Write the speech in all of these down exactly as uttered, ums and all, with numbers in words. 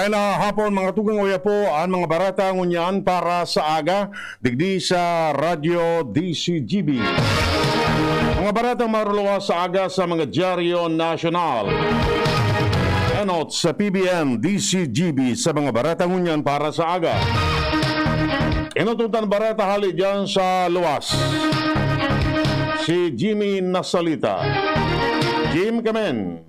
Na hapon, mga tugang, uya po an mga bareta ngunyan para sa aga, digdi sa Radyo D C G B. Mga bareta maruluwas sa aga sa mga dyaryo nasyonal. Enot sa P B N D C G B sa mga bareta ngunyan para sa aga. Enot untan bareta hali dyan sa luwas. Si Jimmy Nasalita. Jim, kamen.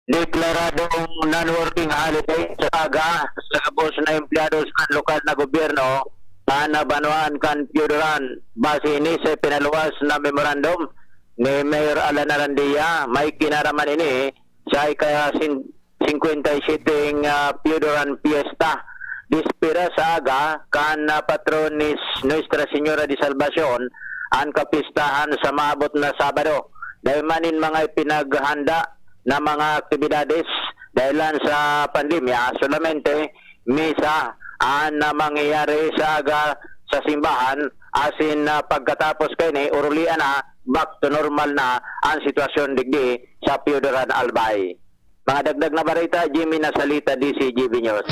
Deklaradong non-working holiday sa aga sa gabos na empleyado sa lokal na gobyerno na nabanwaan kan Pioduran. Base ini sa pinaluwas na memorandum ni Mayor Alan Arandia, may kinaraman ini sa ika-sin-, singkwenta y siyete, ah, Pioduran Fiesta. Dispira sa aga kan, ah, patron ni Nuestra Señora de Salvacion an kapistahan sa maabot na Sabado. Dahil man nin mga ipinaghanda na mga aktibidades dahilan sa pandemya, solamente misa an, ah, mangyayari sa aga sa simbahan, asin, ah, pagkatapos kaini, urulian na, back to normal na an sitwasyon digdi sa Pioduran, Albay. Mga dagdag na bareta, Jimmy Nasalita, D C G B News.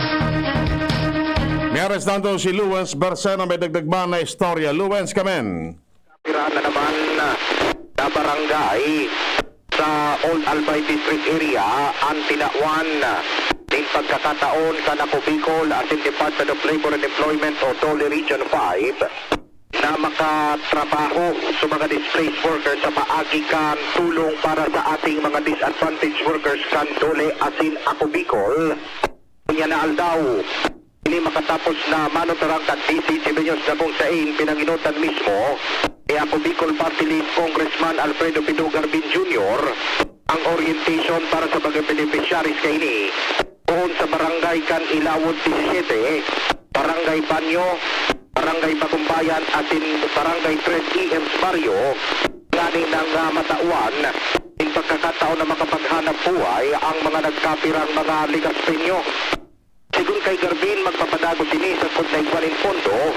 May arestado si Luwens Bercena, may dagdag man na istorya. Luwens, kamen. Pira na naman na barangay sa Old Albay District Area ang tinawan nin pagkakataon kan Ako Bicol asin Department of Labor and Employment o DOLE Region five na makatrabaho sa mga displaced workers sa paagi kan tulong para sa ating mga disadvantaged workers kan DOLE asin Ako Bicol. Unya na aldaw, ini makatapos na manuturang kan D C G B News na kung sain pinanginotan mismo ni Ako Bicol Party List Congressman Alfredo Pido Garbin Junior ang orientation para sa mga beneficiaries kaini. Poon sa barangay kan Ilawod disisiyete, Barangay Banyo, Barangay Bagumbayan asin Barangay Tres E M sa Baryo, ngani nang, ah, matawan in pagkakataon na makapaghanap buhay ang mga nagkapirang mga ligaspenyo. Sigon kay Garbin, magpapadagos ini sa kung naigwa nin pondo,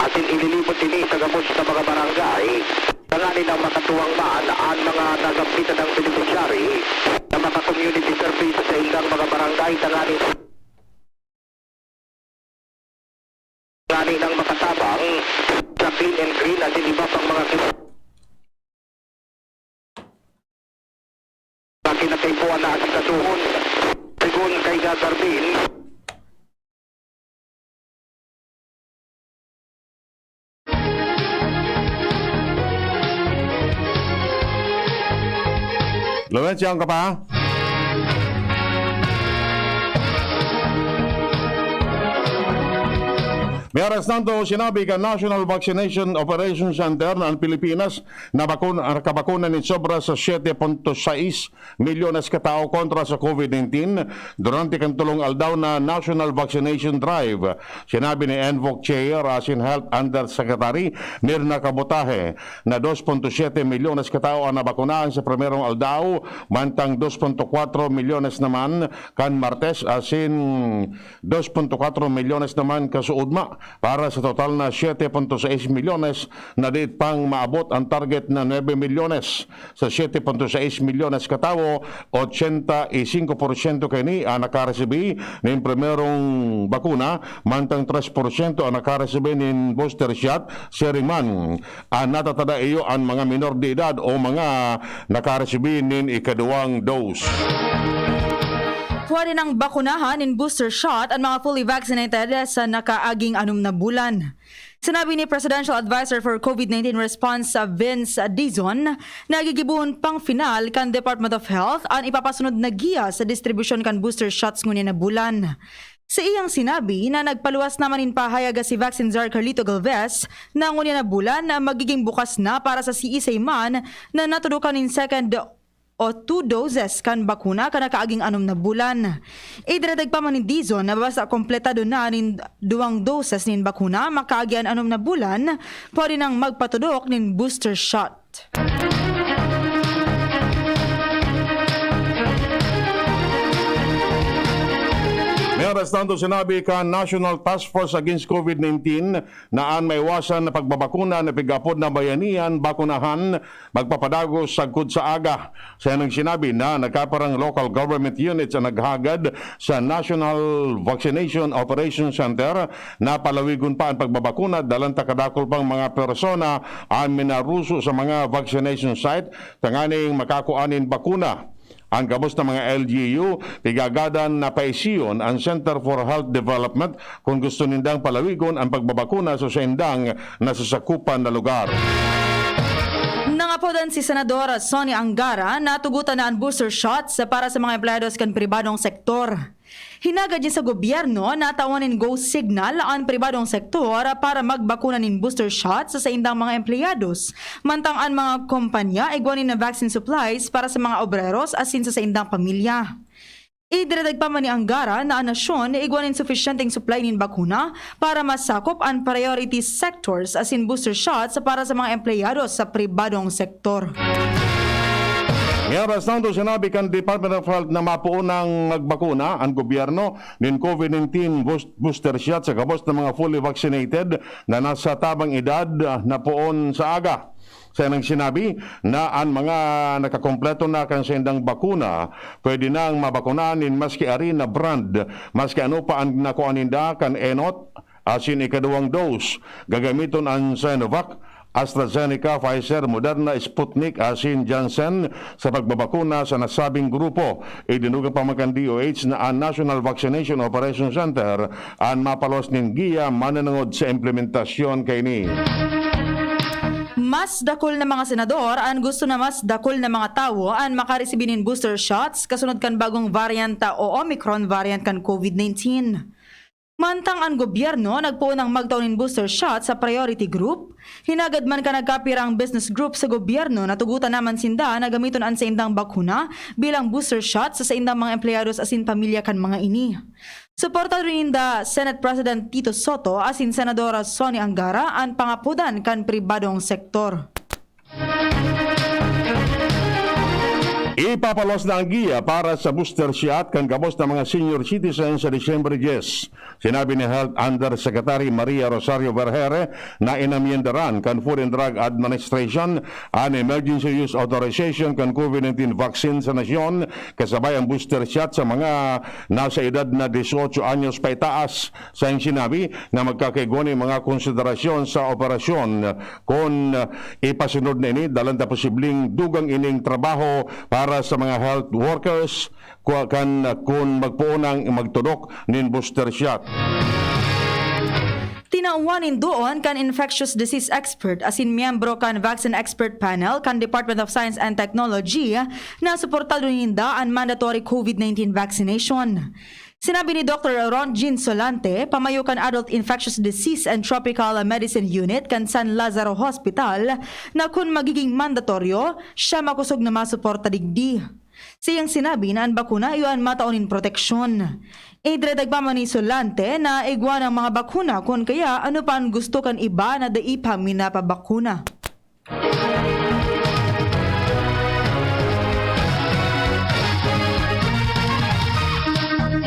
asin ililibot ini sa gabos na mga barangay, tanganing makatuwang man an mga nagampitan nang beneficiary na maka-community service sa saindang mga barangay, tanganing, tanganing makatabang sa Clean and Green asin iba pang mga ki-, na kinakaipuhan na asikasuhon. Sigon kay Garbin, Luwens, yaon ka pa? May arestado, sinabi kan National Vaccination Operation Center na an Pilipinas nabakun-, nakabakuna nin sobra sa siyete punto sais milyones ka tawo kontra sa COVID nineteen durante kan tolong aldaw na National Vaccination Drive. Sinabi ni ENVOC Chair asin Health Undersecretary Mirna Kabotaje na dos punto siyete milyones ka tawo an nabakunahan sa primerong aldaw, mantang dos punto kwatro milyones naman kan Martes asin dos punto kwatro milyones naman kasuodma, para sa total na siyete punto sais milyones na diit pang maabot an target na nuebe milyones. Sa siyete punto sais milyones ka tawo, ochenta y singko porsyento kaini an nakaresibi nin primerong bakuna, mantang tres porsyento an nakaresibi nin booster shot. Siring man, an natatada iyo an mga menor de edad o mga nakaresibi nin ikaduwang dose. Pwede nang bakunahan nin booster shot an mga fully vaccinated sa nakaaging anom na bulan. Sinabi ni Presidential Advisor for COVID nineteen Response, Vince Dizon, na gigibohon pang final kan Department of Health an ipapasunod na giya sa distribusyon kan booster shots ngunyan na bulan. Sa iyang sinabi na nagpaluwas naman nin pahayag si Vaccine Czar Carlito Galvez na ngunyan na bulan na magiging bukas na para sa siisay man na natudokan nin second o two doses kan bakuna kan nakaaging anom na bulan. Idinagdag pa man ni Dizon na basta kompletado na nin duwang doses nin bakuna makaagi an anom na bulan, pwede nang magpatudok nin booster shot. May Mientras tanto, sinabi kan National Task Force Against COVID nineteen na an maiwasan na pagbabakuna na pig-apod na Bayanihan, Bakunahan, magpapadagos sagkod sa aga. Sa nang sinabi na nagkaparang local government units ang naghagad sa National Vaccination Operation Center na palawigon pa ang pagbabakuna, dalan ta kadakul pang mga persona ang minaruso sa mga vaccination site tanganing makakua nin bakuna. Ang gabos na mga L G U, pigagadan na paisiyon ang Center for Health Development kung gusto nindang palawigon ang pagbabakuna sa saindang nasasakupan na lugar. Nangapodan si Senador Sonny Angara na tugutan na an booster shots para sa mga empleyados kan pribadong sektor. Hinagad niya sa gobyerno na tawan nin go signal an pribadong sektor para magbakuna nin booster shot sa saindang mga empleyados, mantang an mga kompanya igwa nin na vaccine supplies para sa mga obreros asin sa saindang pamilya. Idinagdag pa man ni Angara na an nasyon igwa nin sufisyenteng supply nin bakuna para masakop an priority sectors asin booster shots para sa mga empleyados sa pribadong sektor. Mientras tanto, sinabi kan Department of Health na mapoon nang magbakuna an gobyerno nin COVID nineteen boost-, booster shot sa gabos na mga fully vaccinated na nasa tabang edad, ah, na poon sa aga. Sa nang sinabi na an mga nakakompleto na kan saindang bakuna, pwede nang mabakunahan nin maski ari na brand, maski ano pa an nakua ninda kan enot asin ikaduwang dose. Gagamiton an Sinovac, AstraZeneca, Pfizer, Moderna, Sputnik asin Janssen sa pagbabakuna sa nasabing grupo. Idinugang pa man kan D O H na an National Vaccination Operation Center an mapalos nin giya mananangod sa implementasyon kaini. Mas dakul na mga senador an gusto na mas dakul na mga tawo an makaresibi nin booster shots kasunod kan bagong variant o Omicron variant kan COVID nineteen. Mantang an gobyerno nagpoon nang magtao nin booster shot sa priority group, hinagad man kan nagkapirang business group sa gobyerno na tugutan naman sinda na gamiton an saindang bakuna bilang booster shot sa saindang mga empleyados asin pamilya kan mga ini. Suportado ninda Senate President Tito Soto asin Senadora Sonny Angara an pangapodan kan pribadong sektor. Ipapaluwas na ang giya para sa booster shot kan gabos na mga senior citizens sa Disyembre diyes. Sinabi ni Health Undersecretary Maria Rosario Vergere na inamyendaran kan Food and Drug Administration an Emergency Use Authorization kan COVID nineteen vaccine sa nasyon, kasabay ang booster shot sa mga nasa edad na dieciocho anyos paitaas. Sa sinabi na magkakaigwa nin mga konsiderasyon sa operasyon kun ipasunod na ini, dalan ta posibleng dugang ining trabaho para sa mga health workers, kwa-, kan, kun magpoon nang magtudok nin booster shot. Tinawan nin duon kan infectious disease expert asin miyembro kan vaccine expert panel kan Department of Science and Technology na suportado ninda an mandatory COVID nineteen vaccination. Sinabi ni Doktor Ron Jean Solante, pamayo kan Adult Infectious Disease and Tropical Medicine Unit kan San Lazaro Hospital, na kun magiging mandatoryo, siya makosog na masuporta digdi. Sa iyang sinabi na an bakuna iyo an matao nin proteksyon. Idinagdag pa man ni Solante na igwa nang mga bakuna kun kaya ano pa an gusto kan iba na dai pa minapabakuna.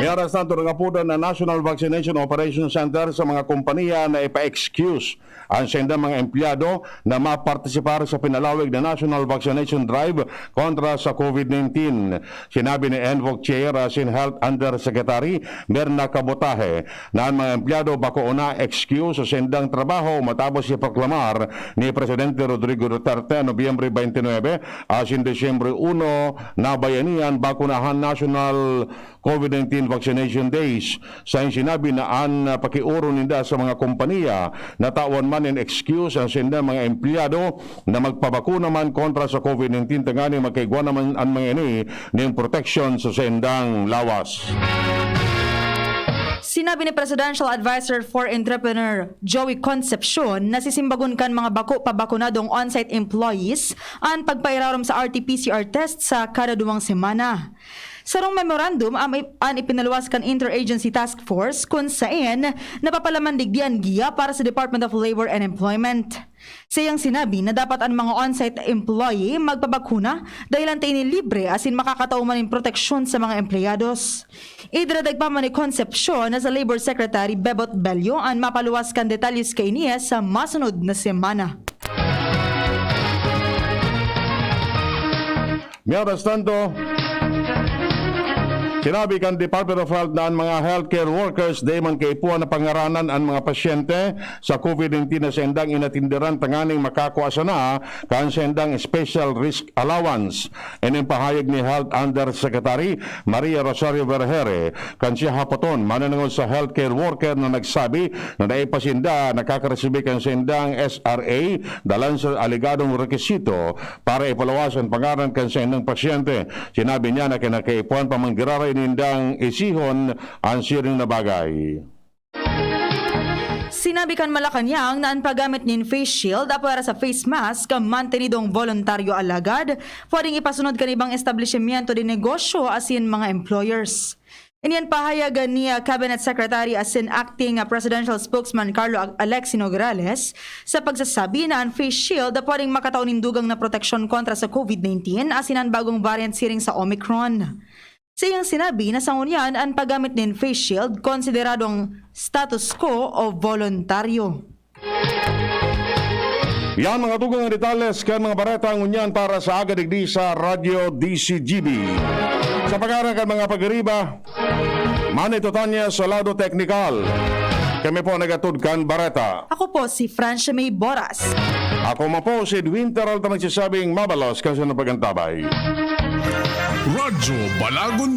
Mientras tanto, nangapodan na National Vaccination Operation Center sa mga kompanya na ipa-excuse ang saindang mga empleyado na mapartisipar sa pinalawig na National Vaccination Drive kontra sa COVID nineteen. Sinabi ni Envoc Chair asin Health Undersecretary Mirna Cabotaje na an mga empleyado bako na excuse sa saindang trabaho matapos iproklamar ni Presidente Rodrigo Duterte Nobyembre twenty-nine asin Disyembre uno na Bayanihan Bakunahan National COVID nineteen Vaccination Days. Sa sinabi na an, ah, pakioro ninda sa mga kompanya na tawan man nin excuse ang saindang mga empleyado na magpabakuna man kontra sa COVID nineteen tanganing magkaigwa naman an mga ini nin proteksyon sa saindang lawas. Sinabi ni Presidential Advisor for Entrepreneur Joey Concepcion na sisimbagon kan mga bako pa bakunadong on-site employees an pagpairarom sa R T P C R test sa kada duwang semana. Sarong memorandum an ip-, an ipinaluwas kan Interagency Task Force kun saen napapalaman digdi an giya para sa Department of Labor and Employment. Sa iyang sinabi na dapat an mga on-site employee magpabakuna dahil an ta ini libre asin makakatao man nin proteksyon sa mga empleyados. Idinagdag pa man ni Concepcion na sa Labor Secretary Bebot Bello an mapaluwas kan detalye sa kaini sa masunod na semana. Mientras tanto, sinabi kan Department of Health na an mga healthcare workers dai man kaipuhan na pangaranan an mga pasyente sa COVID nineteen na saindang inatindiran tanganing makakua sana kan saindang special risk allowance. Ini an pahayag ni Health Undersecretary Maria Rosario Vergeire kan siya hapoton mananangol sa healthcare worker na nagsabi na dai pa sinda nakakaresibi kan saindang S R A dalan sa alegadong rekisito para ipaluwas an pangaran kan saindang pasyente. Sinabi niya na kinakaipuhan pa man giraray nindang isihon an siring na bagay. Sinabi kan Malacañang na an paggamit nin face shield apwera sa face mask mantenidong boluntaryo, alagad pwedeng ipasunod kan ibang establishimyento de negosyo asin mga employers. Ini an pahayag ni, ah, Cabinet Secretary asin Acting, ah, Presidential Spokesman Carlo Ag-, Alex Nograles sa pagsasabi na an face shield pwedeng makatao nin dugang na proteksyon kontra sa COVID nineteen asin an bagong variant siring sa Omicron. Sa iyang sinabi na sa ngunyan an paggamit nin face shield konsideradong status quo o voluntaryo. Yan mga tugang na detalles kan mga bareta ngunyan para sa aga digdi sa Radyo D C G B. Sa pangaran kan mga pagiriba, Manny Totanya sa lado teknikal. Kami po nagatod kan bareta. Ako po si Francia May Boras. Ako man po si Edwin Peralta nagsasabing mabalos kan sa pag-antabay. Radyo Balagon